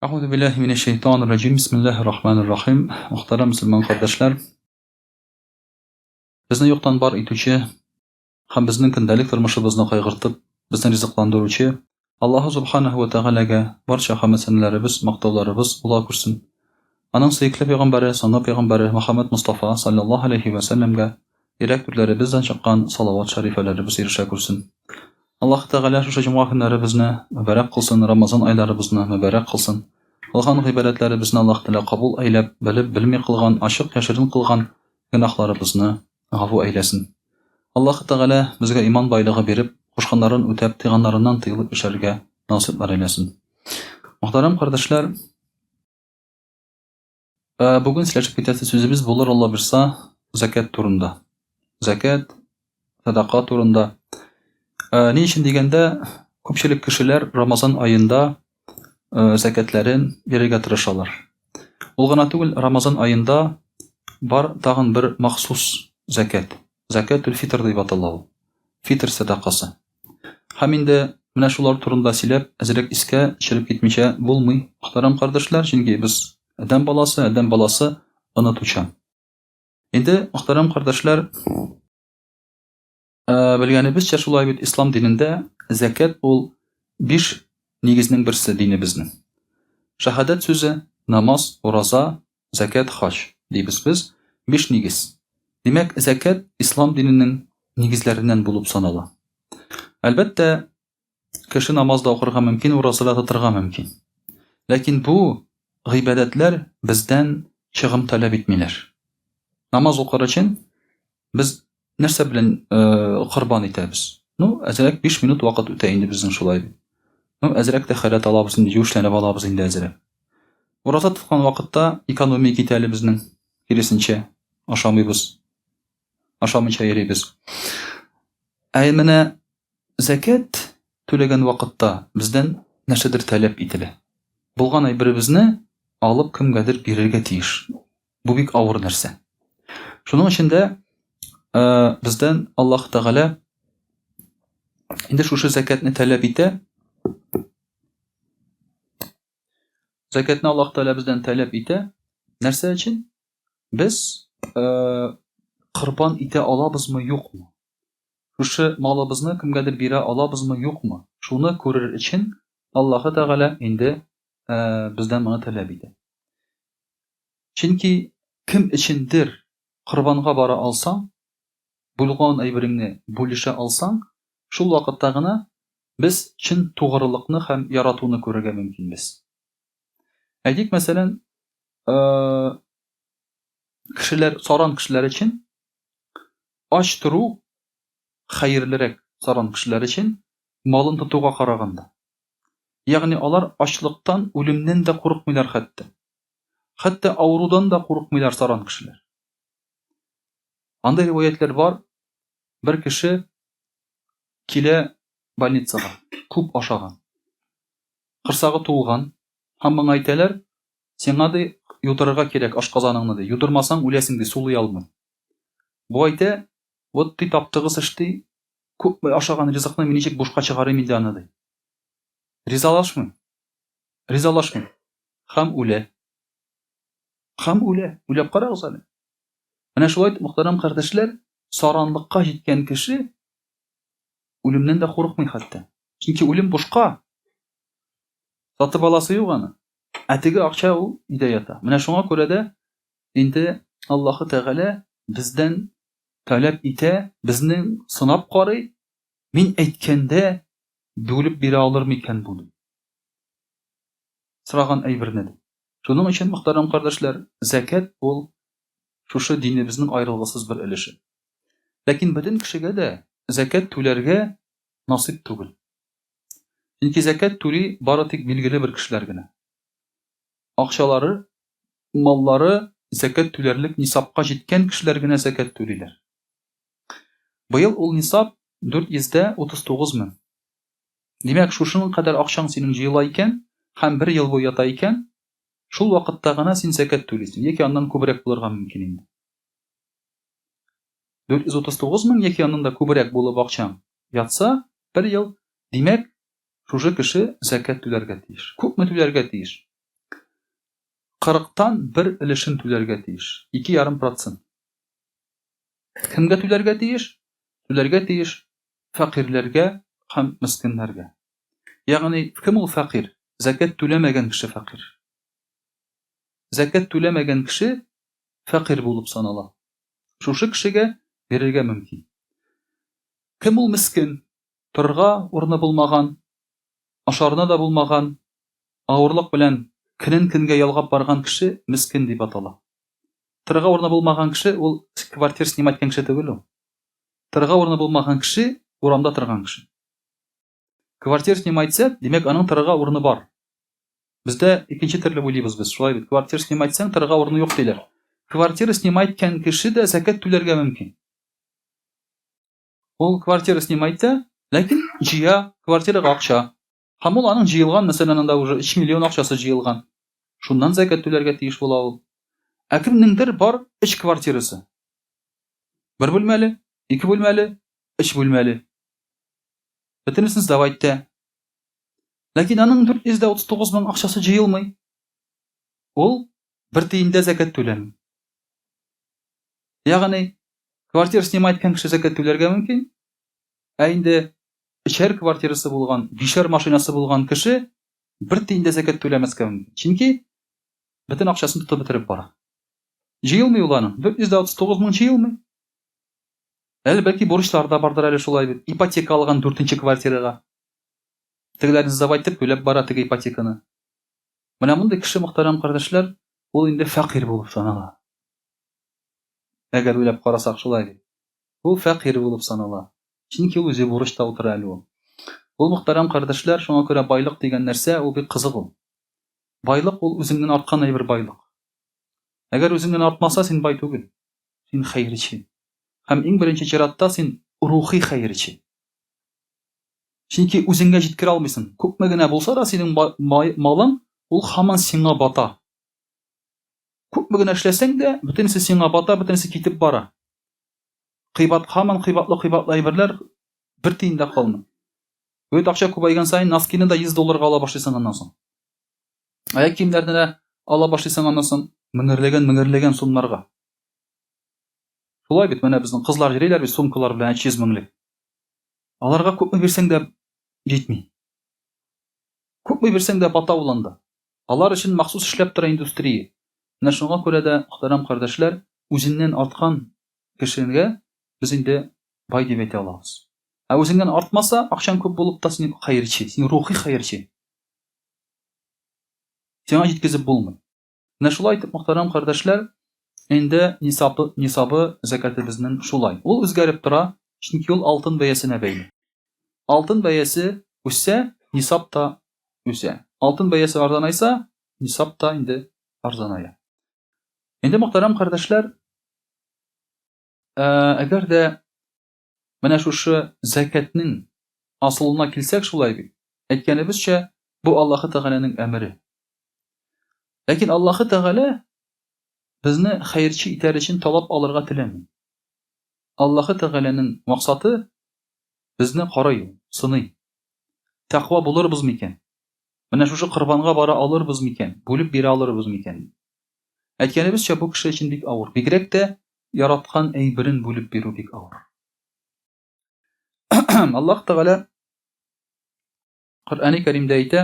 Әгъузу биллаһи минәш шәйтанир раҗим. Бисмиллаһир рахманир рахим. Мөхтәрәм мөселман кардәшләр, безне юктан бар итүче һәм безнең көндәлек тормышыбызны кайгыртып, безне ризыкландыручы Аллаһу субханаһу ва тәгаләгә барча хәмд-сәнәләребез, мактауларыбыз була күрсен. Аның сөекле пәйгамбәре, соңгы пәйгамбәре Мөхәммәд Мостафа саллаллаһу алейһи вә сәлләмгә йөрәк түрләребездән чыккан салават шәрифәләребез ирешә күрсен. Аллаһ Тәгалә шушы җомга көннәребезне мөбарәк кылсын, Рамазан айларыбызны мөбарәк кылсын. Кылган гыйбадәтләребезне Аллаһ Тәгалә кабул әйләп, белеп, белми кылган, ачык, яшерен кылган гөнаһларыбызны гафу әйләсен. Аллаһ Тәгалә безгә иман байлыгы биреп, кушканнарын үтәп, тыйганнарыннан тыелып яшәргә насыйплар әйләсен. Мөхтәрәм кардәшләр, Ә, бүген сөйләшеп китәсе сүзебез булыр, Алла бирса, зәкят турында. Зәкят, садака турында. Ә, ни өчен дигәндә, күпчелек кешеләр Рамазан аенда ә, зәкятләрен бирергә тырышалар. Ул гына түгел, Рамазан аенда бар тагын бер махсус зәкят. Зәкятүл фитр дип атала ул. Фитр садакасы. Һәм инде менә шулар турында сөйләп, әзрәк искә төшереп китмичә булмый, мөхтәрәм кардәшләр, чөнки без адәм баласы, адәм баласы онытучан. Инде, мөхтәрәм кардәшләр, э, белгәнебезчә шулай бит ислам динендә зәкят ул биш нигезнең берсе динебезнең. Шәһадәт сүзе, намаз, ураза, Зәкят, хаҗ, дибез без, биш нигез. Димәк, зәкят ислам диненең нигезләреннән булып санала. Әлбәттә, кеше намаз да укырга мөмкин, ураза да тотырга мөмкин. Ләкин бу гыйбадәтләр бездән чыгым таләп итмиләр. Намаз укыр өчен без Нәрсә белән корбан итәбез? Ну, әзрәк 5 минут вакыт үтә инде безнең шулай бит. Ну, әзрәк тәһарәт алабыз инде, юешләнеп алабыз инде әзрәк. Ураза тоткан вакытта экономия китә әле безнең. Киресенчә, ашамыйбыз. Ашамыйча йөрибез. Ә менә зәкят түләгән вакытта бездән нәрсәдер таләп ителә. Булган әйберебезне алып кемгәдер бирергә тиеш. Бу бик авыр нәрсә. Шуның өчен дә э, бездән Аллаһ Тәгалә инде шушы зәкятне таләп итә. Зәкятне Аллаһ Тәгалә бездән таләп итә. Нәрсә өчен? Без э, корбан итә алабызмы, юкмы? Шушы малыбызны кемгәдер бирә алабызмы, юкмы? Шуны күрер өчен Аллаһ Тәгалә инде э, бездән моны таләп итә. Чөнки кем өчендер корбанга бара алсаң, булган әйбереңне бүлешә алсаң, шул вакытта гына без чын тугрылыкны һәм яратуны күрергә мөмкинбез. Әйтик, мәсәлән, кешеләр, саран кешеләр өчен ач тору хәерлерәк саран кешеләр өчен малын тотуга караганда. Ягъни алар ачлыктан, үлемнән дә курыкмыйлар хәтта. Хәтта авырудан да курыкмыйлар саран кешеләр. Андый риваятлар бар. Бер кеше килә больницага, күп ашаган. Корсагы тулган һәм моңа әйтәләр, сиңа ди юдырырга кирәк ашказаныңны ди. Юдырмасаң үләсең ди, сулый алмый. Бу әйтә, вот ди таптыгыз эш ди, күпме ашаган ризыкны мин ничек бушка чыгарыйм инде аны ди. Ризалашмый. Ризалашмый. Һәм үлә. Һәм үлә. Уйлап карагыз әле. Менә шулай итеп, мөхтәрәм кардәшләр, саранлыкка җиткән кеше үлемнән дә курыкмый хәтта. Чөнки үлем бушка. Сатып аласы юк аны. Ә теге акча ул өйдә ята. Менә шуңа күрә дә инде Аллаһы Тәгалә бездән таләп итә, безнең сынап карый, мин әйткәндә бүлеп бирә алыр микән бу дип. Сораган әйберне ди. Шуның өчен, мөхтәрәм кардәшләр, зәкят ул шушы динебезнең аерылгысыз бер өлеше. Ләкин бөтен кешегә дә зәкят түләргә насыйп түгел. Чөнки зәкят түли бары тик билгеле бер кешеләр генә. Акчалары, маллары зәкят түләрлек нисабка җиткән кешеләр генә зәкят түлиләр. Быел ул нисаб 439 мең. Димәк, шушының кадәр акчаң синең җыела икән һәм бер ел буе ята икән, шул вакытта гына син зәкят түлисең, яки аннан күбрәк булырга мөмкин инде. 439 мең яки аннан да күбрәк булып акчаң ятса, бер ел, димәк, шушы кеше зәкят түләргә тиеш. Күпме түләргә тиеш? 40-тан бер өлешен түләргә тиеш. 2,5 процент. Кемгә түләргә тиеш? Түләргә тиеш фәкыйрьләргә һәм мескеннәргә. Ягъни, кем ул фәкыйрь? Зәкят түләмәгән кеше фәкыйрь. Зәкят түләмәгән кеше фәкыйрь булып санала. Шушы кешегә бирергә мөмкин. Кем ул мескен? Торырга урыны булмаган, ашарына да булмаган, авырлык белән көнен көнгә ялгап барган кеше мескен дип атала. Торырга урыны булмаган кеше ул квартир снимать иткән кеше түгел ул. Торырга урыны булмаган кеше урамда торган кеше. Квартир снимать итсә, димәк, аның торырга урыны бар. Бездә икенче төрле уйлыйбыз без, шулай бит. Квартир снимать итсәң, торырга урыны юк диләр. Квартира снимать иткән кеше дә зәкят түләргә мөмкин. Ул квартира снимать итә, ләкин җыя квартирага акча. Һәм ул аның җыелган, мәсәлән, анда уже 3 миллион акчасы җыелган. Шуннан зәкят түләргә тиеш була ул. Ә кемнеңдер бар 3 квартирасы. Бер бүлмәле, ике бүлмәле, өч бүлмәле. Бөтенесен сдавать итә. Ләкин аның 439 мең акчасы җыелмый. Ул бер тиен дә зәкят түләми. Ягъни, квартира снимать иткән кеше зәкят түләргә мөмкин. Ә инде өчәр квартирасы булган, бишәр машинасы булган кеше бер тиен дә зәкят түләмәскә мөмкин. Чөнки бөтен акчасын тотып бетереп бара. Җыелмый ул аның. 439 мең җыелмый. Әле бәлки бурычлар да бардыр әле шулай бит. Ипотека алган дүртенче квартирага. Тегеләрне сдавать итеп түләп бара теге ипотеканы. Менә мондый кеше, мөхтәрәм кардәшләр, ул инде фәкыйрь булып санала. Әгәр уйлап карасак шулай бит. Ул фәкыйрь булып санала. Чөнки ул үзе бурычта утыра әле ул. Ул мөхтәрәм кардәшләр, шуңа күрә байлык дигән нәрсә ул бик кызык ул. Байлык ул үзеңнән арткан әйбер байлык. Әгәр үзеңнән артмаса, син бай түгел. Син хәерче. Һәм иң беренче чиратта син рухи хәерче. Чөнки үзеңгә җиткерә алмыйсың. Күпме генә булса да синең малың, ул һаман сиңа бата. Күпме генә эшләсәң дә, бөтенесе сиңа бата, бөтенесе китеп бара. Кыйбат, һаман кыйбатлы кыйбатлы әйберләр бер тиен дә калмый. Бит акча күбәйгән саен носкины да 100 долларга ала башлыйсың аннан соң. Аяк киемнәрне дә ала башлыйсың аннан соң меңәрләгән меңәрләгән сумнарга. Шулай бит, менә безнең кызлар йөриләр бит сумкалар белән 300 меңлек. Аларга күпме бирсәң дә җитми. Күпме бирсәң дә бата ул анда. Алар өчен махсус эшләп тора индустрия. Менә шуңа күрә дә, мөхтәрәм кардәшләр, үзеннән арткан кешегә без инде бай дип әйтә алабыз. Ә үзеңнән артмаса, акчаң күп булып та син хәерче, син рухи хәерче. Сиңа җиткезеп булмый. Менә шулай итеп, мөхтәрәм кардәшләр, инде нисабы, нисабы зәкәтебезнең шулай. Ул үзгәреп тора, чөнки ул алтын бәясенә бәйле. Алтын бәясе үссә, нисаб та үсә. Алтын бәясе арзанайса, нисаб та инде арзаная. Инде мөхтәрәм кардәшләр, әгәр дә Менә шушы зәкятнең асылына килсәк шулай бит. Әйткәнебезчә, бу Аллаһы Тәгаләнең әмере. Ләкин Аллаһы Тәгалә безне хәерче итәр өчен талап алырга теләми. Аллаһы Тәгаләнең максаты безне карый, сыный. Тәкъва булырбыз микән? Менә шушы корбанга бара алырбыз микән? Бүлеп бирә алырбыз микән? Әйткәнебезчә, бу кеше өчен бик авыр. Бигрәк тә яраткан әйберен бүлеп бирү бик авыр. Аллаһ Тәгалә Коръәни Кәримдә әйтә: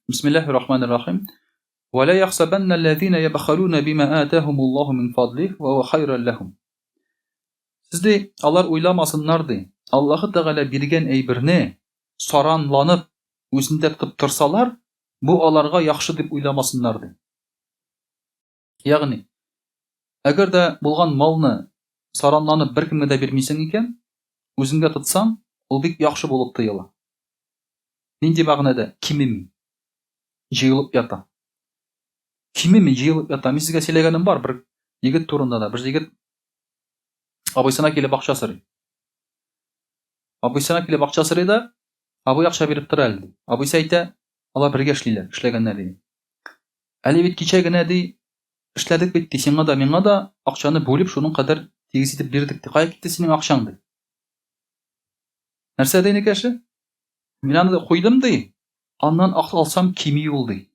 Бисмиллаһир рахманир рахим. Ва ла яхсабанна аллазина ябхалуна бима атахумуллаһу мин фадлих ва хуа хайран лахум. Сез ди, алар уйламасыннар ди. Аллаһы Тәгалә биргән әйберне саранланып үзендә тотып торсалар, бу аларга яхшы дип уйламасыннар ди. Ягъни, әгәр дә булган малны саранланып беркемгә дә бирмисең икән, үзеңдә тотсаң, ул бик яхшы булып тоела. Нинди мәгънәдә? Кимеми. Җыелып ята. Кимеми, җыелып ята. Мин сезгә сөйләгәнем бар, бер егет турында да. Бер егет абыйсына килеп акча сорый. Абыйсына килеп акча сорый да, абый акча биреп тор әле, ди. Абыйсы әйтә, алар бергә эшлиләр, эшләгәннәр ди. Әле бит кичә генә ди, эшләдек бит ди, сиңа да, миңа да акчаны бүлеп шуның кадәр тигез итеп бирдек ди. Кая китте синең акчаң ди. Нәрсә ди энекәше? Мин аны куйдым ди. Аннан алсам кими ул, ди.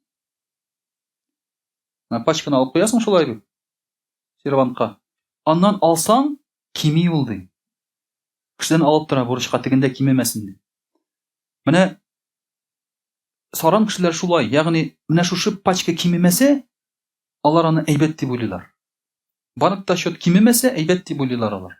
Менә пачканы алып куясың шулай бит. Сервантка. Аннан алсаң, кими ул, ди. Кешедән алып тора бурычка, тегендә кимемәсен, ди. Менә саран кешеләр шулай, ягъни менә шушы пачка кимемәсә, алар аны әйбәт дип уйлыйлар. Банкта счет кимемәсә, әйбәт дип уйлыйлар алар.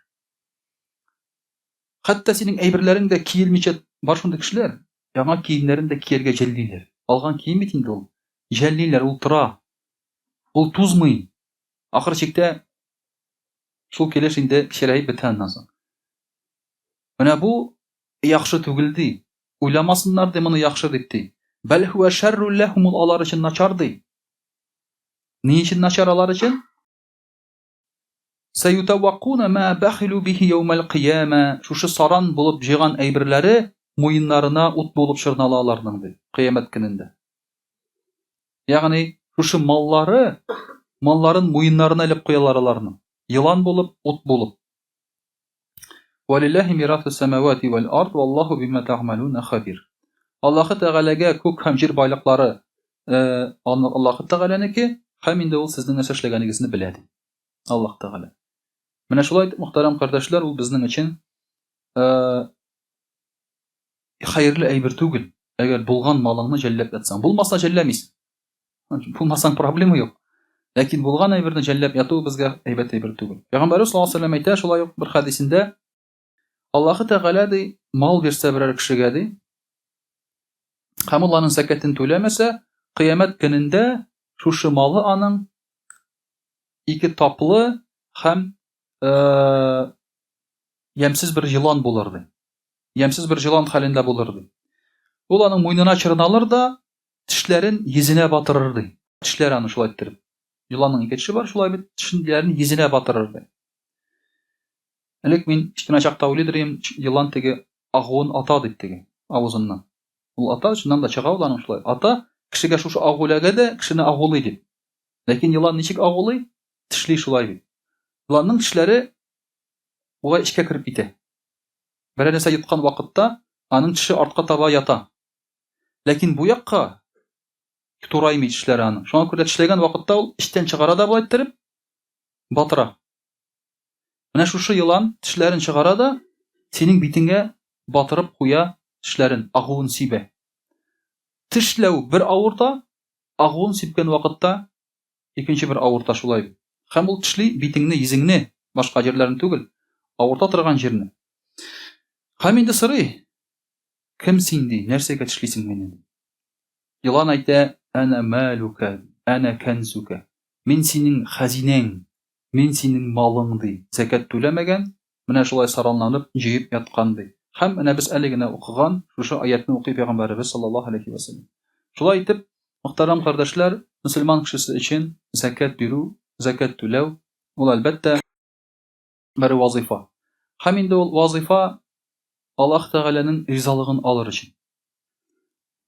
Хәтта синең әйберләрең дә киелмичә бар шундый кешеләр, яңа киемнәрен дә кияргә җәллиләр. Алган кием бит инде ул. Җәллиләр, ул тора. Ул тузмый. Ахыр чиктә шул килеш инде кечерәеп бетә аннан соң. Менә бу яхшы түгел ди. Уйламасыннар ди моны яхшы дип ди. Бәл хуә шәррул ләһум ул алар өчен начар ди. Ни өчен начар алар өчен? Сәютавакуна ма бәхилу бихи яумәл кыяма. Шушы саран булып җыйган әйберләре муеннарына ут булып чорнала аларның ди, кыямәт көнендә. Ягъни шушы маллары, малларын муеннарына элеп куялар аларның. Елан булып, ут булып. Валиллаһи мирату самавати вәл ард валлаһу бима тәгъмәлүнә хабир. Аллаһы Тәгаләгә күк һәм җир байлыклары Аллаһы Тәгаләнеке, һәм инде ул сезнең нәрсә эшләгәнегезне белә ди. Аллаһ Тәгалә. Менә шулай итеп, мөхтәрәм кардәшләр, ул безнең өчен хәерле әйбер түгел. Әгәр булган малыңны жәлләп ятсаң, булмаса жәлләмисең. Булмасаң проблема юк. Ләкин булган әйберне жәлләп яту безгә әйбәт әйбер түгел. Пәйгамбәрбез саллаллаһу алейһи ва сәлләм әйтә шулай ук бер хәдисендә, Аллаһы Тәгалә ди, мал бирсә берәр кешегә ди, һәм ул аның зәкәтен түләмәсә, кыямәт көнендә шушы малы аның ике таплы һәм ямьсез бер елан булыр ди. Ямьсез бер елан хәлендә булыр ди. Ул аның муенына чорналыр да, тешләрен йөзенә батырыр ди. Тешләр аны шулай иттереп. Еланның ике теше бар, шулай бит, тешләрен йөзенә батырыр ди. Элек мин кечкенә чакта уйлый идем, елан теге агуын ата дип теге авызыннан. Ул ата, чыннан да чыга ул аның шулай. Ата, кешегә шушы агу эләгә дә, кешене агулый дип. Ләкин елан ничек агулый? Тешли шулай бит. Еланның тешләре болай эчкә кереп китә. Берәр нәрсә йоткан вакытта аның теше артка таба ята. Ләкин бу якка тураймый тешләре аның. Шуңа күрә тешләгән вакытта ул эчтән чыгара да болай иттереп батыра. Менә шушы елан тешләрен чыгара да синең битеңә батырып куя тешләрен, агуын сибә. Тешләү бер авырта, агуын сипкән вакытта икенче бер авырта шулай бит. Һәм ул тешли битеңне, йөзеңне, башка җирләрен түгел, авырта торган җирне. Һәм инде сорый, кем син ди, нәрсәгә тешлисең мине ди. Елан әйтә, әнә мәлүкә, әнә кәнзүкә. Мин синең хәзинәң, мин синең малың ди. Зәкят түләмәгән, менә шулай саранланып җыеп яткан ди. Һәм менә без әле генә укыган шушы аятьне укый пәйгамбәребез саллаллаһу алейһи вә сәлләм. Шулай итеп, мөхтәрәм кардәшләр, мөселман кешесе өчен зәкят бирү, зәкят түләү, ул әлбәттә бер вазыйфа. Һәм инде ул вазыйфа Аллаһ Тәгаләнең ризалыгын алыр өчен.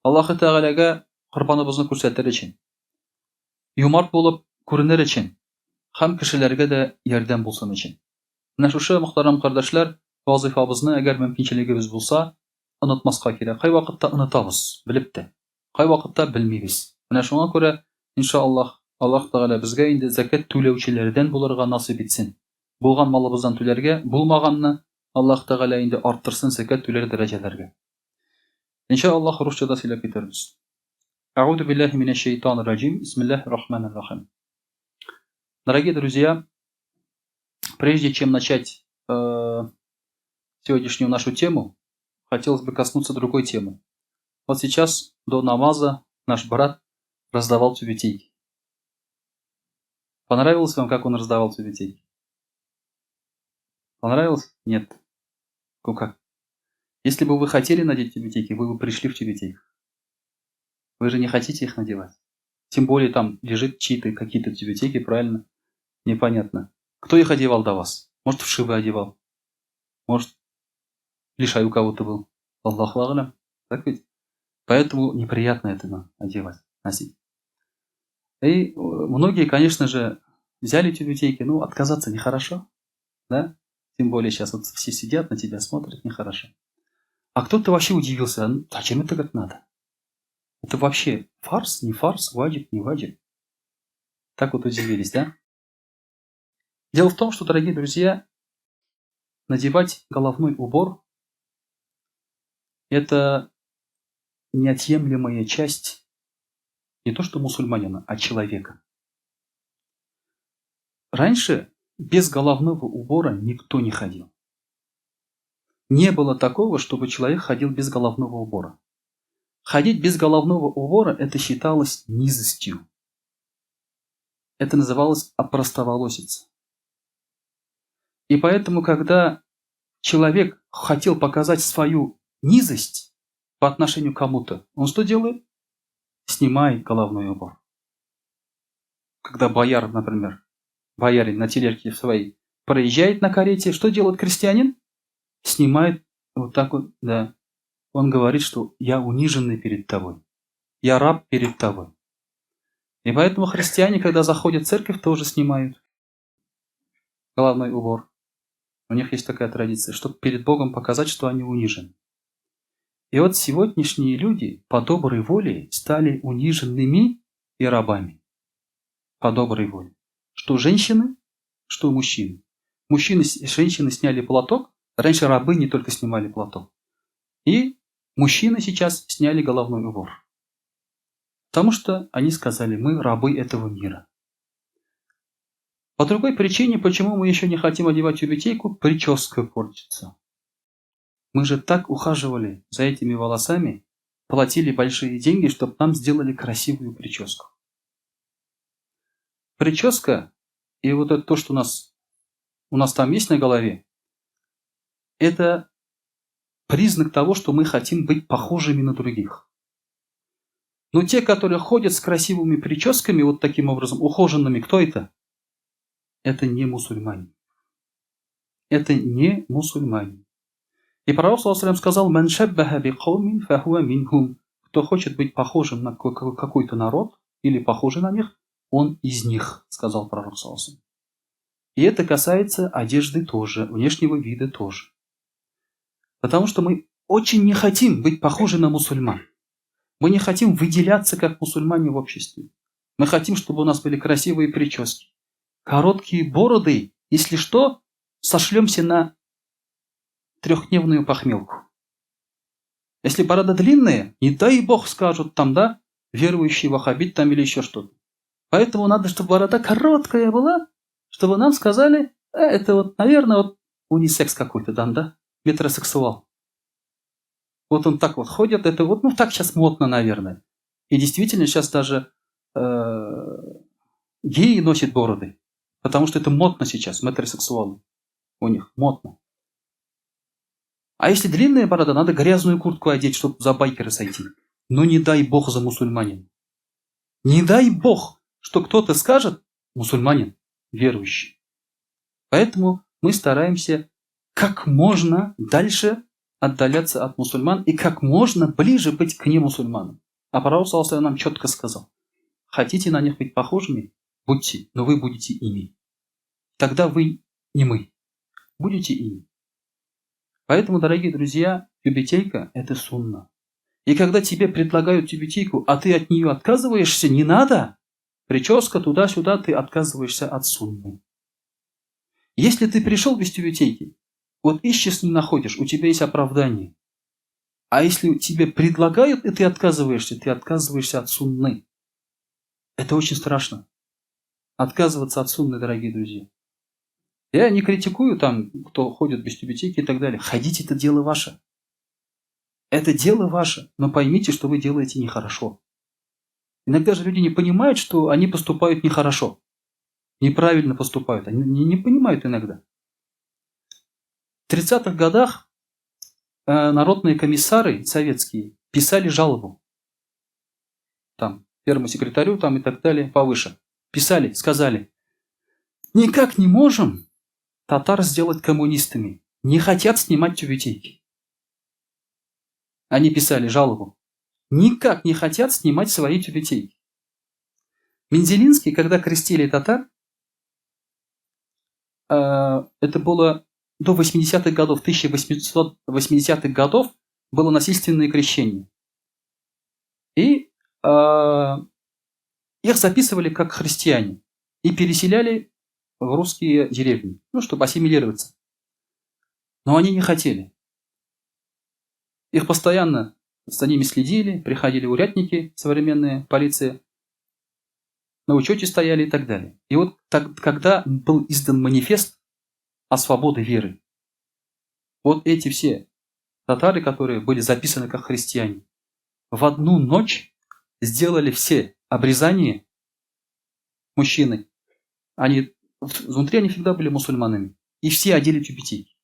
Аллаһ Тәгаләгә корбаныбызны күрсәтер өчен. Юмарт булып күренер өчен һәм кешеләргә дә ярдәм булсын өчен. Менә шушы, мөхтәрәм кардәшләр, вазыйфабызны, әгәр мөмкинчелегебез булса, онытмаска кирәк. Кайвакытта онытабыз, белеп тә. Кайвакытта белмибез. Менә шуңа күрә, иншаАллаһ, Аллаһ Тәгалә безгә инде зәкят түләүчеләрдән булырга насыйп итсен. Булган малыбыздан түләргә, булмаганны Аллаһ Тәгалә инде арттырсын зәкят түләр дәрәҗәләргә. ИншаАллаһ, русча да сөйләп китәрбез. Әгъүзу биллаһи минәш шәйтанир раҗим. Бисмиллаһир рахманир рахим. Дорогие друзья, прежде чем начать сегодняшнюю нашу тему, хотелось бы коснуться другой темы. Вот сейчас до намаза наш брат раздавал тюбетейки. Понравилось вам, как он раздавал тюбетейки? Понравилось? Нет. Ну как? Если бы вы хотели надеть тюбетейки, вы бы пришли в тюбетейках. Вы же не хотите их надевать. Тем более там лежит чьи-то какие-то тюбетейки, правильно? Непонятно. Кто их одевал до вас? Может, вшивы одевал? Может, лишай у кого-то был? Аллаху а'лям. Так ведь? Поэтому неприятно это нам одевать, носить. И многие, конечно же, взяли тюбетейки, ну, отказаться нехорошо, да? Тем более сейчас вот все сидят на тебя, смотрят, нехорошо. А кто-то вообще удивился, ну, зачем это как надо? Это вообще фарз, не фарз, ваджиб, не ваджиб? Так вот удивились, да? Дело в том, что, дорогие друзья, надевать головной убор – это неотъемлемая часть не то что мусульманина, а человека. Раньше без головного убора никто не ходил. Не было такого, чтобы человек ходил без головного убора. Ходить без головного убора – это считалось низостью. Это называлось опростоволоситься. И поэтому, когда человек хотел показать свою низость по отношению к кому-то, он что делает? Снимает головной убор. Когда бояр, например, боярин на тележке своей проезжает на карете, что делает крестьянин? Снимает вот так вот, да. Он говорит, что я униженный перед тобой, я раб перед тобой. И поэтому христиане, когда заходят в церковь, тоже снимают головной убор. У них есть такая традиция, чтобы перед Богом показать, что они унижены. И вот сегодняшние люди по доброй воле стали униженными и рабами. По доброй воле. Что женщины, что мужчины. Мужчины, женщины сняли платок. Раньше рабы не только снимали платок. И мужчины сейчас сняли головной убор. Потому что они сказали, мы рабы этого мира. По другой причине, почему мы еще не хотим одевать тюбетейку, прическа портится. Мы же так ухаживали за этими волосами, платили большие деньги, чтобы нам сделали красивую прическу. Прическа и вот это то, что у нас там есть на голове, это признак того, что мы хотим быть похожими на других. Но те, которые ходят с красивыми прическами, вот таким образом, ухоженными, кто это? Это не мусульмане. Это не мусульмане. И пророк صلى الله عليه وسلم сказал: «من تشبه بقوم فهو منهم». Кто хочет быть похожим на какой-то народ или похожий на них, он из них, сказал пророк صلى الله عليه وسلم. И это касается одежды тоже, внешнего вида тоже. Потому что мы очень не хотим быть похожи на мусульман. Мы не хотим выделяться как мусульмане в обществе. Мы хотим, чтобы у нас были красивые прически, короткие бороды. Если что, сошлемся на трехдневную похмелку. Если борода длинная, не дай бог скажут там, да, верующий ваххабит там или еще что-то. Поэтому надо, чтобы борода короткая была, чтобы нам сказали, это вот, наверное, вот унисекс какой-то там, да, метросексуал. Вот он так вот ходит, это вот, ну, так сейчас модно, наверное. И действительно, сейчас даже геи носят бороды, потому что это модно сейчас, метросексуалы. У них модно. А если длинная борода, надо грязную куртку одеть, чтобы за байкера сойти. Но не дай бог за мусульманин. Не дай бог, что кто-то скажет: мусульманин, верующий. Поэтому мы стараемся как можно дальше отдаляться от мусульман и как можно ближе быть к немусульманам. А пророк صلى الله عليه وسلم нам четко сказал: хотите на них быть похожими, будьте, но вы будете ими. Тогда вы не мы, будете ими. Поэтому, дорогие друзья, тюбетейка – это сунна. И когда тебе предлагают тюбетейку, а ты от нее отказываешься, не надо. Прическа туда-сюда, ты отказываешься от сунны. Если ты пришел без тюбетейки, вот ищешь, не находишь, у тебя есть оправдание. А если тебе предлагают, и ты отказываешься от сунны. Это очень страшно. Отказываться от сунны, дорогие друзья. Я не критикую там, кто ходит без тюбетейки и так далее. Ходите, это дело ваше. Это дело ваше, но поймите, что вы делаете нехорошо. Иногда же люди не понимают, что они поступают нехорошо. Неправильно поступают. Они не понимают иногда. В 30-х годах народные комиссары советские писали жалобу. Там, первому секретарю там и так далее, повыше. Писали, сказали: никак не можем татар сделать коммунистами. Не хотят снимать тюбетейки. Они писали жалобу. Никак не хотят снимать свои тюбетейки. Мензелинский, когда крестили татар, это было до 80-х годов, 1880-х годов было насильственное крещение. И Их записывали как христиане и переселяли в русские деревни, ну, чтобы ассимилироваться. Но они не хотели. Их постоянно за ними следили, приходили урядники современные, полиция, на учете стояли и так далее. И вот так, когда был издан манифест о свободе веры, вот эти все татары, которые были записаны как христиане, в одну ночь сделали все обрезания мужчины. Они, внутри они всегда были мусульманами. И все одели тюбетейки.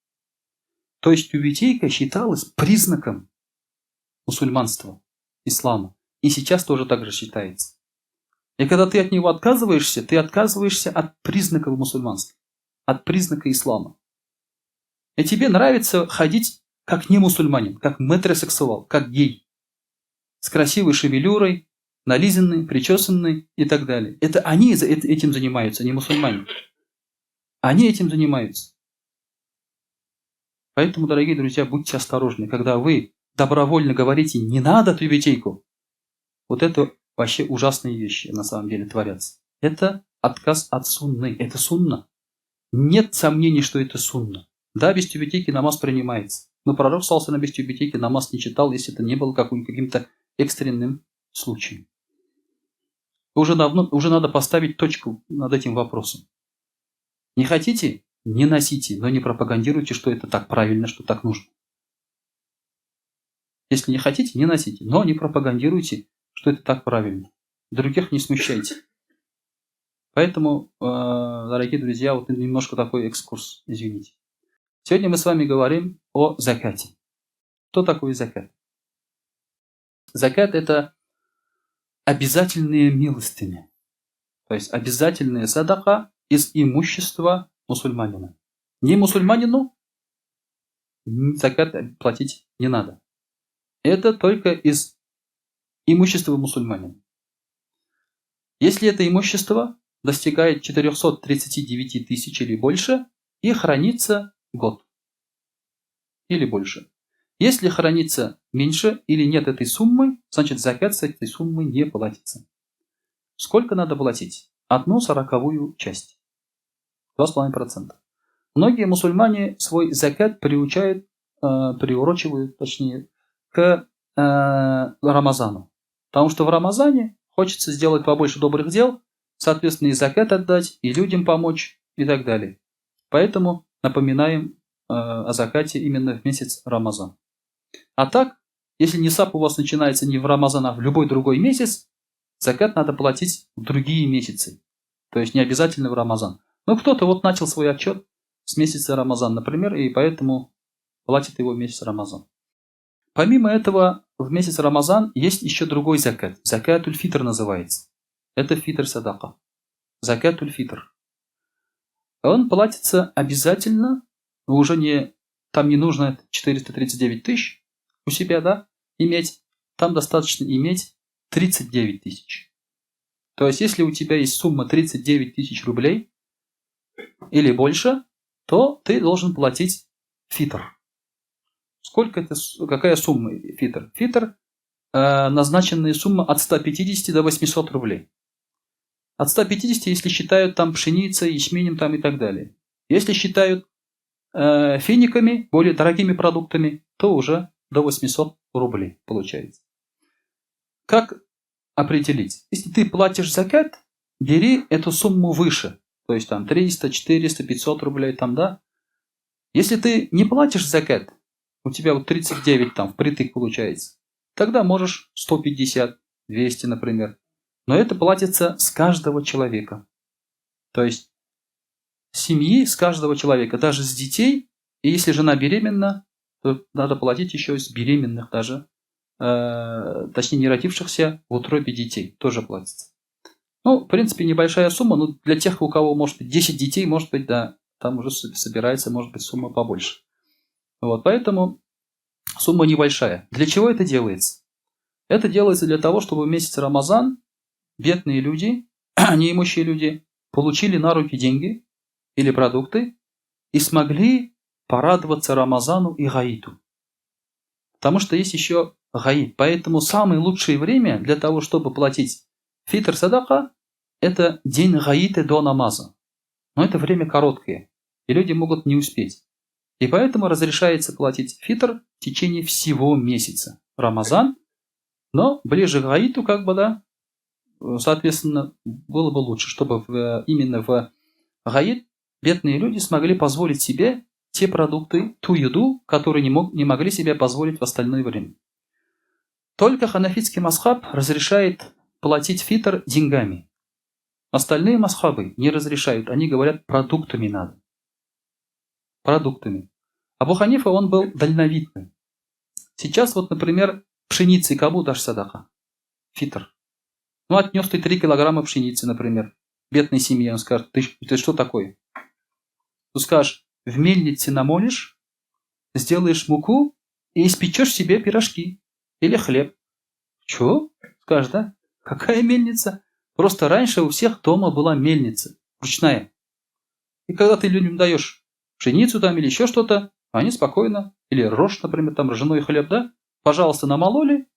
То есть тюбетейка считалась признаком мусульманства, ислама. И сейчас тоже так же считается. И когда ты от него отказываешься, ты отказываешься от признаков мусульманства, от признака ислама. И тебе нравится ходить как не мусульманин, как метросексуал, как гей. С красивой шевелюрой, нализанный, причесанный и так далее. Это они этим занимаются, не мусульмане. Они этим занимаются. Поэтому, дорогие друзья, будьте осторожны. Когда вы добровольно говорите «не надо тюбетейку», вот это вообще ужасные вещи на самом деле творятся. Это отказ от сунны. Это сунна. Нет сомнений, что это сунна. Да, без тюбетейки намаз принимается. Но пророк саллаллаху без тюбетейки намаз не читал, если это не было каким-то экстренным случаем. Уже давно, уже надо поставить точку над этим вопросом. Не хотите? Не носите, но не пропагандируйте, что это так правильно, что так нужно. Если не хотите, не носите, но не пропагандируйте, что это так правильно. Других не смущайте. Поэтому, дорогие друзья, вот немножко такой экскурс, извините. Сегодня мы с вами говорим о закате. Что такое закат? Закат – это обязательные милостыни. То есть обязательная садака из имущества мусульманина. Не мусульманину закат платить не надо. Это только из имущества мусульманина. Если это имущество достигает 439 тысяч или больше и хранится год или больше. Если хранится меньше или нет этой суммы, значит, закат с этой суммы не платится. Сколько надо платить? 1/40 часть. 2,5%. Многие мусульмане свой закат приучают, приурочивают, точнее, к Рамазану. Потому что в Рамазане хочется сделать побольше добрых дел, соответственно, и закат отдать, и людям помочь, и так далее. Поэтому напоминаем о закате именно в месяц Рамазан. А так, если нисаб у вас начинается не в Рамазан, а в любой другой месяц, закат надо платить в другие месяцы. То есть не обязательно в Рамазан. Но кто-то вот начал свой отчет с месяца Рамазан, например, и поэтому платит его в месяц Рамазан. Помимо этого, в месяц Рамазан есть еще другой закат. Закатуль фитр называется. Это фитр садака. Закатуль фитр. Он платится обязательно, уже не, там не нужно 439 тысяч у себя, да, иметь. Там достаточно иметь 39 тысяч. То есть, если у тебя есть сумма 39 тысяч рублей или больше, то ты должен платить фитр. Сколько это, какая сумма фитр? Фитр, назначенная сумма от 150 до 800 рублей. От 150, если считают там пшеницей, ячменем там и так далее. Если считают финиками, более дорогими продуктами, то уже до 800 рублей получается. Как определить? Если ты платишь закат, бери эту сумму выше. То есть там 300, 400, 500 рублей там, да. Если ты не платишь закат, у тебя вот 39 там впритык получается, тогда можешь 150, 200, например. Но это платится с каждого человека. То есть семьи с каждого человека, даже с детей. И если жена беременна, то надо платить еще с беременных даже, точнее не родившихся в утробе детей, тоже платится. Ну, в принципе, небольшая сумма, но для тех, у кого, может быть, 10 детей, может быть, да, там уже собирается, может быть, сумма побольше. Вот, поэтому сумма небольшая. Для чего это делается? Это делается для того, чтобы в месяц Рамазан бедные люди, неимущие люди, получили на руки деньги или продукты и смогли порадоваться Рамазану и Гаиту. Потому что есть еще гаид. Поэтому самое лучшее время для того, чтобы платить фитр садака, это день гаита до намаза. Но это время короткое, и люди могут не успеть. И поэтому разрешается платить фитр в течение всего месяца. Рамазан, но ближе к гаиту, как бы, да, соответственно, было бы лучше, чтобы именно в гаит бедные люди смогли позволить себе те продукты, ту еду, которую не могли себе позволить в остальное время. Только ханафитский мазхаб разрешает платить фитр деньгами. Остальные мазхабы не разрешают, они говорят, продуктами надо. Продуктами. Абу Ханифа, он был дальновидный. Сейчас вот, например, пшеницы кому дашь садака? Фитр. Ну, отнес ты 3 килограмма пшеницы, например. Бедной семье, он скажет, ты что такое? Ты скажешь, в мельнице намолишь, сделаешь муку и испечешь себе пирожки или хлеб. Чё? Скажешь, да? Какая мельница? Просто раньше у всех дома была мельница, ручная. И когда ты людям даешь пшеницу там или еще что-то, они спокойно, или рожь, например, там ржаной хлеб, да? Пожалуйста, намололи,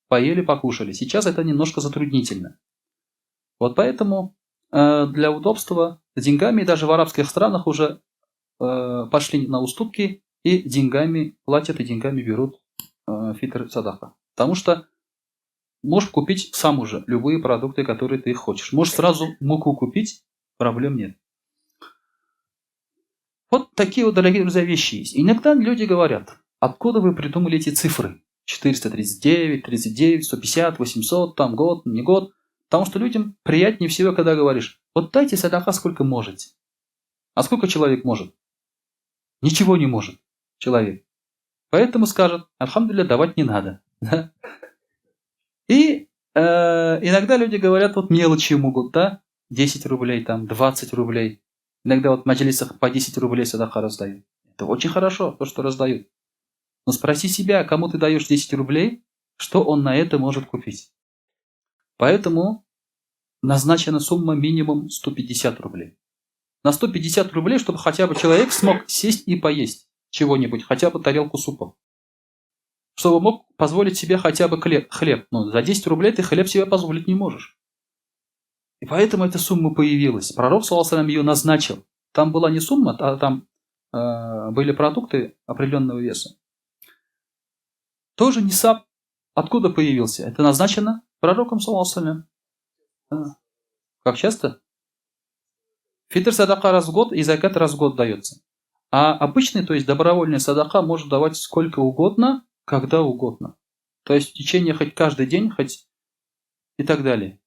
поели, покушали. Сейчас это немножко затруднительно. Вот поэтому для удобства деньгами даже в арабских странах уже пошли на уступки и деньгами платят, и деньгами берут фитр садака. Потому что можешь купить сам уже любые продукты, которые ты хочешь. Можешь сразу муку купить, проблем нет. Вот такие вот, дорогие друзья, вещи есть. Иногда люди говорят, откуда вы придумали эти цифры? 439, 39, 150, 800, там год, не год. Потому что людям приятнее всего, когда говоришь, вот дайте садака сколько можете. А сколько человек может? Ничего не может человек. Поэтому скажет, альхамдулилля, давать не надо. Да? И иногда люди говорят, вот мелочи могут, да, 10 рублей, там, 20 рублей. Иногда вот в маджлисах по 10 рублей садака раздают. Это очень хорошо, то, что раздают. Но спроси себя, кому ты даешь 10 рублей, что он на это может купить. Поэтому назначена сумма минимум 150 рублей. На 150 рублей, чтобы хотя бы человек смог сесть и поесть чего-нибудь, хотя бы тарелку супа. Чтобы мог позволить себе хотя бы хлеб. Но за 10 рублей ты хлеб себе позволить не можешь. И поэтому эта сумма появилась. Пророк, саллаллаху алейхи ва саллям, ее назначил. Там была не сумма, а там были продукты определенного веса. Тоже нисаб откуда появился? Это назначено пророком, саллаллаху алейхи ва саллям. Как часто? Фитр садака раз в год и закат раз в год дается. А обычный, то есть добровольный садака может давать сколько угодно, когда угодно. То есть в течение хоть каждый день, хоть и так далее.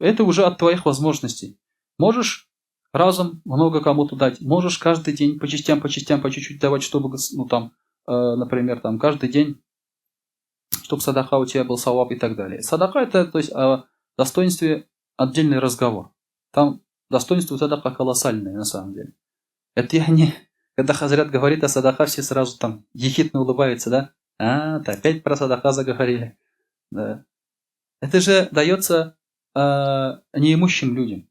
Это уже от твоих возможностей. Можешь разом много кому-то дать, можешь каждый день по частям, по частям, по чуть-чуть давать, чтобы, ну там, например, там каждый день, чтобы садака у тебя был саваб и так далее. Садака это, то есть, о достоинстве отдельный разговор. Там достоинство садака колоссальное на самом деле. Это я не... Когда хазрят говорит о садака, все сразу там ехидно улыбаются, да? А, ты опять про садака заговорили. Да. Это же дается неимущим людям.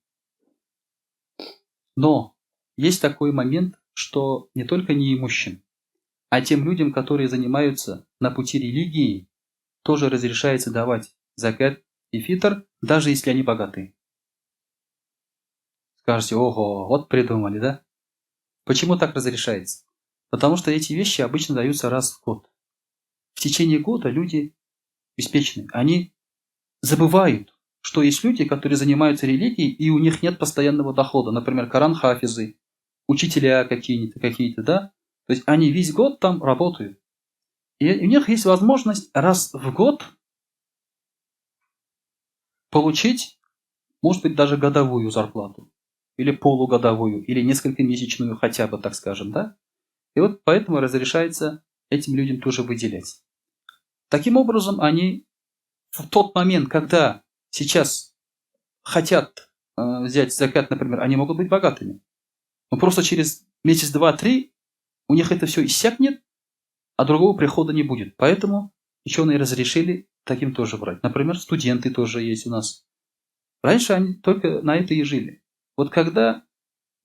Но есть такой момент, что не только неимущим, а тем людям, которые занимаются на пути религии, тоже разрешается давать закят и фитр, даже если они богаты. Скажете, ого, вот придумали, да? Почему так разрешается? Потому что эти вещи обычно даются раз в год. В течение года люди беспечны. Они забывают, что есть люди, которые занимаются религией, и у них нет постоянного дохода. Например, Коран-хафизы, учителя какие-то, да? То есть они весь год там работают. И у них есть возможность раз в год получить, может быть, даже годовую зарплату. Или полугодовую, или несколько месячную хотя бы, так скажем, да? И вот поэтому разрешается этим людям тоже выделять. Таким образом, они в тот момент, когда сейчас хотят взять закят, например, они могут быть богатыми. Но просто через месяц, два, три у них это все иссякнет, а другого прихода не будет. Поэтому ученые разрешили таким тоже брать. Например, студенты тоже есть у нас. Раньше они только на это и жили. Вот когда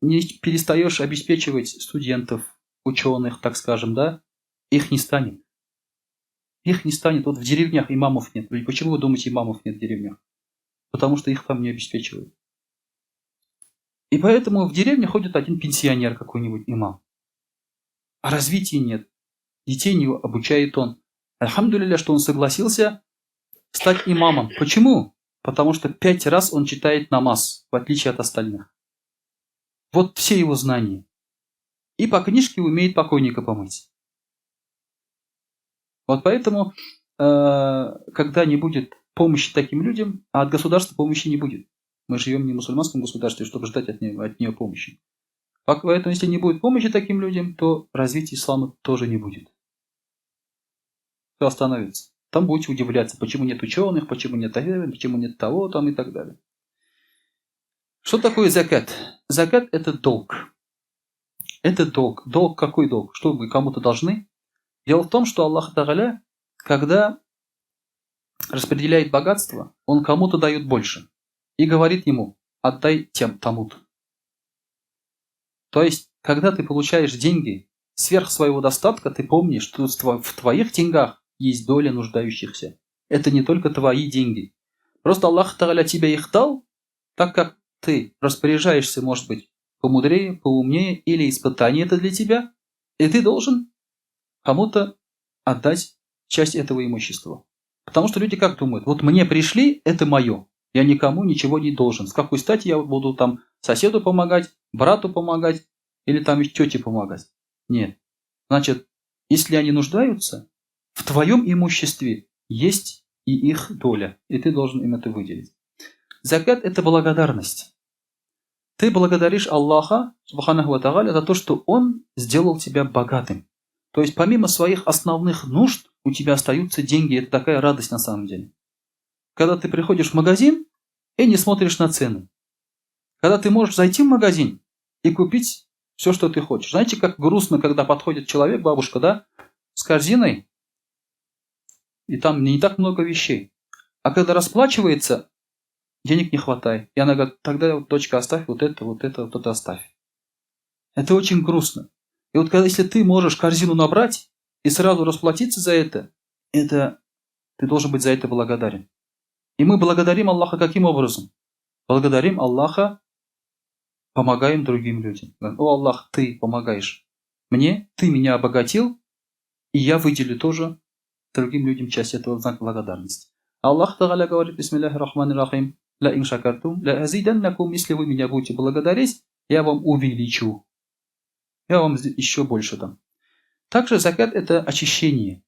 не перестаешь обеспечивать студентов, ученых, так скажем, да, их не станет. Их не станет. Вот в деревнях имамов нет. Почему вы думаете, имамов нет в деревнях? Потому что их там не обеспечивают. И поэтому в деревне ходит один пенсионер какой-нибудь имам. А развития нет. Детей не обучает он. Альхамдулилля, что он согласился стать имамом. Почему? Потому что 5 раз он читает намаз, в отличие от остальных. Вот все его знания. И по книжке умеет покойника помыть. Вот поэтому, когда не будет помощи таким людям, а от государства помощи не будет. Мы живем не в мусульманском государстве, чтобы ждать от нее помощи. Поэтому, если не будет помощи таким людям, то развития ислама тоже не будет. Все остановится. Там будете удивляться, почему нет ученых, почему нет того, почему нет того, там и так далее. Что такое закят? Закят – это долг. Это долг. Долг какой долг? Что вы кому-то должны? Дело в том, что Аллах Тагаля, когда распределяет богатство, он кому-то дает больше. И говорит ему, отдай тем тому-то. То есть, когда ты получаешь деньги сверх своего достатка, ты помнишь, что в твоих деньгах есть доля нуждающихся. Это не только твои деньги. Просто Аллах Тагаля тебе их дал, так как ты распоряжаешься, может быть, помудрее, поумнее, или испытание это для тебя, и ты должен кому-то отдать часть этого имущества. Потому что люди как думают, вот мне пришли, это мое, я никому ничего не должен. С какой стати я буду там соседу помогать, брату помогать или там тете помогать? Нет. Значит, если они нуждаются, в твоем имуществе есть и их доля, и ты должен им это выделить. Закят – это благодарность. Ты благодаришь Аллаха, субханаху ва тааля, за то, что Он сделал тебя богатым. То есть помимо своих основных нужд у тебя остаются деньги. Это такая радость на самом деле. Когда ты приходишь в магазин и не смотришь на цены. Когда ты можешь зайти в магазин и купить все, что ты хочешь. Знаете, как грустно, когда подходит человек, бабушка, да, с корзиной, и там не так много вещей. А когда расплачивается, денег не хватает. И она говорит, тогда, дочка, оставь вот это, вот это, вот это оставь. Это очень грустно. И вот когда, если ты можешь корзину набрать и сразу расплатиться за это, ты должен быть за это благодарен. И мы благодарим Аллаха каким образом? Благодарим Аллаха, помогаем другим людям. О, Аллах, ты помогаешь мне, ты меня обогатил, и я выделю тоже другим людям часть этого в знак благодарности. Аллах Тагаля говорит, бисмиллахи рахмани рахим, ла ин шакартум, ла азиданнакум, если вы меня будете благодарить, я вам увеличу. Я вам еще больше дам. Также закят – это очищение.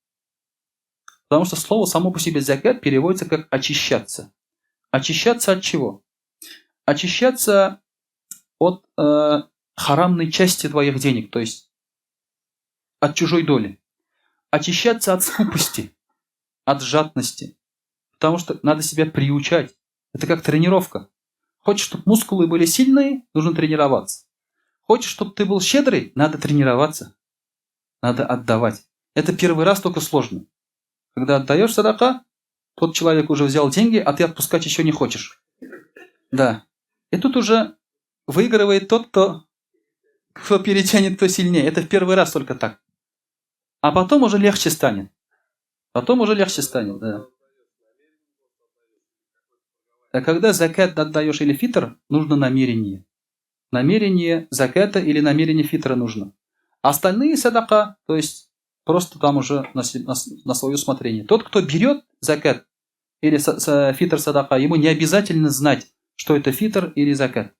Потому что слово само по себе закят переводится как очищаться. Очищаться от чего? Очищаться от харамной части твоих денег, то есть от чужой доли. Очищаться от скупости, от жадности. Потому что надо себя приучать. Это как тренировка. Хочешь, чтобы мускулы были сильные, нужно тренироваться. Хочешь, чтобы ты был щедрый, надо тренироваться. Надо отдавать. Это первый раз только сложно. Когда отдаешь садака, тот человек уже взял деньги, а ты отпускать еще не хочешь. Да. И тут уже выигрывает тот, кто перетянет, кто сильнее. Это в первый раз только так. А потом уже легче станет. Потом уже легче станет, да. А когда закят отдаешь или фитр, нужно намерение. Намерение закята или намерение фитра нужно. Остальные садака, то есть просто там уже на свое усмотрение. Тот, кто берет закят или фитр садака, ему не обязательно знать, что это фитр или закят.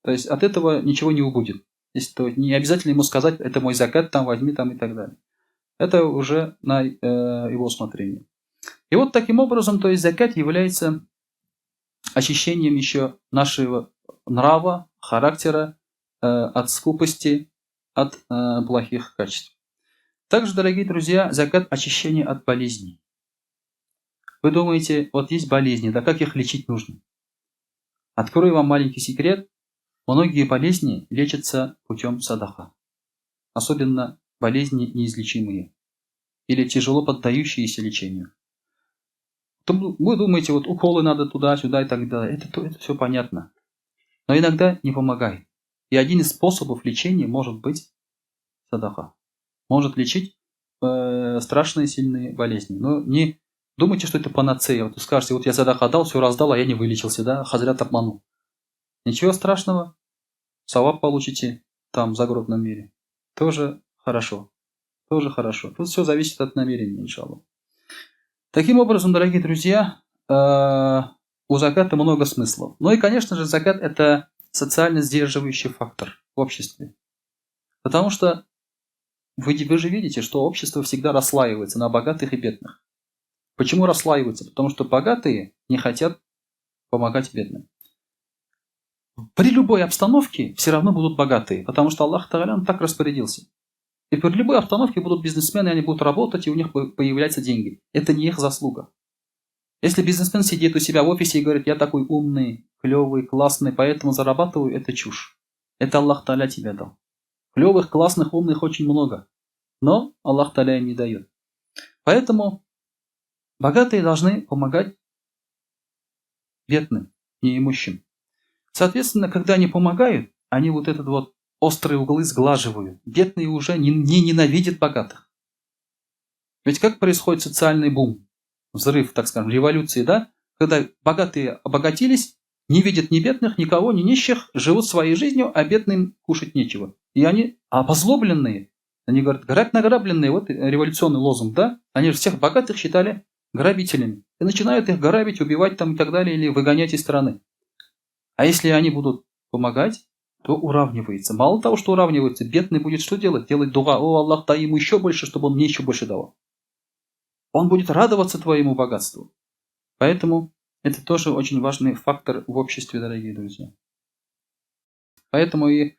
То есть от этого ничего не убудет. Если, то не обязательно ему сказать, это мой закят, там возьми там и так далее. Это уже на его усмотрение. И вот таким образом, то есть закят является очищением еще нашего нрава, характера, от скупости, от плохих качеств. Также, дорогие друзья, закят – очищение от болезней. Вы думаете, вот есть болезни, да как их лечить нужно? Открою вам маленький секрет. Многие болезни лечатся путем садака. Особенно болезни неизлечимые или тяжело поддающиеся лечению. Вы думаете, вот уколы надо туда-сюда и так далее. Это все понятно. Но иногда не помогает. И один из способов лечения может быть садака. Может лечить страшные сильные болезни. Но не думайте, что это панацея. Вот вы скажете, вот я садака дал, все раздал, а я не вылечился, да, хазрят обманул. Ничего страшного, саваб получите там, в загробном мире. Тоже хорошо. Тоже хорошо. Тут все зависит от намерения, иншаллах. Таким образом, дорогие друзья, у заката много смыслов. Ну и, конечно же, закат – это социально сдерживающий фактор в обществе. Потому что вы же видите, что общество всегда расслаивается на богатых и бедных. Почему расслаиваются? Потому что богатые не хотят помогать бедным. При любой обстановке все равно будут богатые, потому что Аллах Тагаля, он так распорядился. И при любой обстановке будут бизнесмены, они будут работать, и у них появляются деньги. Это не их заслуга. Если бизнесмен сидит у себя в офисе и говорит, я такой умный, клевый, классный, поэтому зарабатываю, это чушь. Это Аллах Таля тебе дал. Клевых, классных, умных очень много. Но Аллах Таля им не дает. Поэтому богатые должны помогать бедным, неимущим. Соответственно, когда они помогают, они вот этот вот острые углы сглаживают. Бедные уже не ненавидят богатых. Ведь как происходит социальный бум, взрыв, так скажем, революции, да? Когда богатые обогатились, не видят ни бедных, никого, ни нищих, живут своей жизнью, а бедным кушать нечего. И они обозлобленные. Они говорят, грабь награбленные, вот революционный лозунг, да? Они же всех богатых считали грабителями. И начинают их грабить, убивать там и так далее, или выгонять из страны. А если они будут помогать, то уравнивается. Мало того, что уравнивается, бедный будет что делать? Делать дуа. О, Аллах, дай ему еще больше, чтобы он мне еще больше давал. Он будет радоваться твоему богатству. Поэтому это тоже очень важный фактор в обществе, дорогие друзья. Поэтому и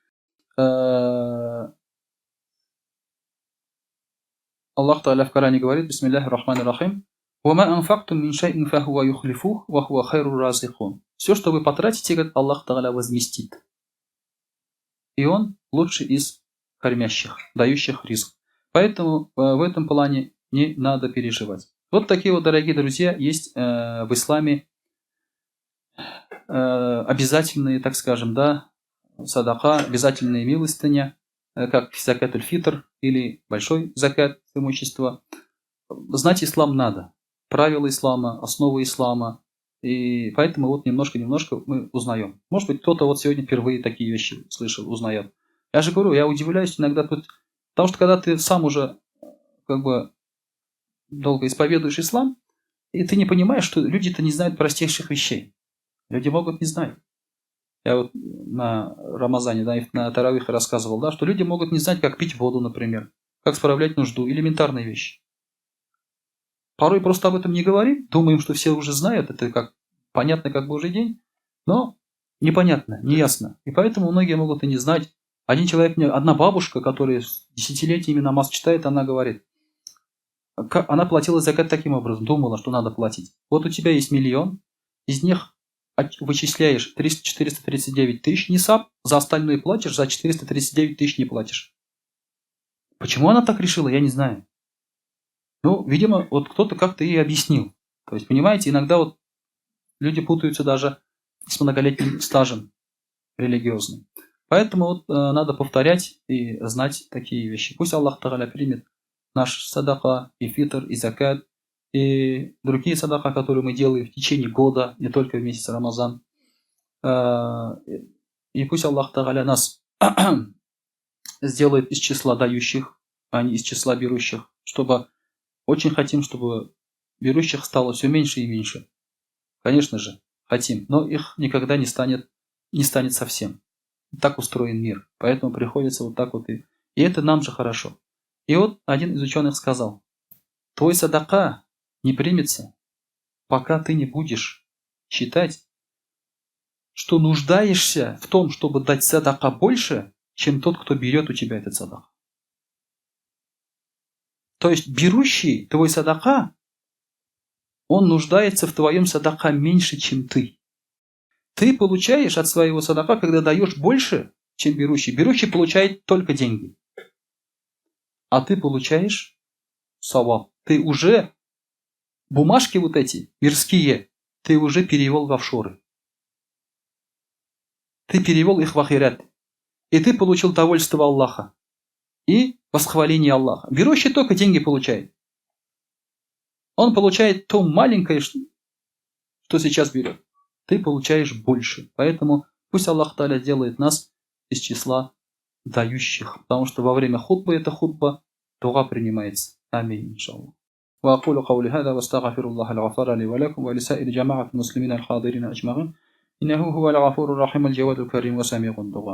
Аллах Тааля в Коране говорит, Бисмиллахи рахмани рахим, «Вама анфактум мин шай'ин фахуа юхлифух, ва хуа хайру разихун». Все, что вы потратите, говорит, Аллах Тааля возместит. И Он лучший из кормящих, дающих ризк. Поэтому в этом плане не надо переживать. Вот такие вот, дорогие друзья, есть в исламе обязательные, так скажем, да, садака, обязательные милостыня, как закат фитр или большой закат имущества. Знать ислам надо, правила ислама, основы ислама. И поэтому вот немножко-немножко мы узнаем. Может быть, кто-то вот сегодня впервые такие вещи слышал, узнает. Я же говорю, я удивляюсь иногда тут, потому что когда ты сам уже как бы долго исповедуешь ислам, и ты не понимаешь, что люди-то не знают простейших вещей. Люди могут не знать. Я вот на Рамазане, да, на Таравихе рассказывал, да, что люди могут не знать, как пить воду, например, как справлять нужду, элементарные вещи. Порой просто об этом не говорим, думаем, что все уже знают, это как понятно, как божий день, но непонятно, неясно. И поэтому многие могут и не знать. Один человек, мне, одна бабушка, которая десятилетиями намаз читает, она говорит, она платила закат таким образом, думала, что надо платить. Вот у тебя есть миллион, из них вычисляешь 439 тысяч нисаб, за остальное платишь, за 439 тысяч не платишь. Почему она так решила, я не знаю. Ну, видимо, вот кто-то как-то ей объяснил. То есть, понимаете, иногда вот люди путаются даже с многолетним стажем религиозным. Поэтому вот, надо повторять и знать такие вещи. Пусть Аллах Тагаля примет наш садака, и фитр, и закат, и другие садака, которые мы делаем в течение года, не только в месяц Рамазан. И пусть Аллах Тагаля нас сделает из числа дающих, а не из числа берущих, чтобы очень хотим, чтобы берущих стало все меньше и меньше. Конечно же, хотим, но их никогда не станет, не станет совсем. Так устроен мир, поэтому приходится вот так вот и это нам же хорошо. И вот один из ученых сказал, твой садака не примется, пока ты не будешь считать, что нуждаешься в том, чтобы дать садака больше, чем тот, кто берет у тебя этот садака. То есть берущий твой садака, он нуждается в твоем садака меньше, чем ты. Ты получаешь от своего садака, когда даешь больше, чем берущий. Берущий получает только деньги. А ты получаешь саваб. Ты уже бумажки вот эти, мирские, ты уже перевел в офшоры. Ты перевел их в ахират. И ты получил довольство Аллаха. и восхваление Аллаха. Берущий только деньги получает. Он получает то маленькое, что сейчас берет. Ты получаешь больше. Поэтому пусть Аллах Таля делает нас из числа дающих. Потому что во время хутбы, это хутба, дуа принимается. Аминь, иншаллах. وأقول قولي هذا واستغفر الله الغفار لي ولكم ولسائر جماعة المسلمين الحاضرين أجمعين إنه هو الغفور الرحيم الجواد الكريم وسميع الدعاء.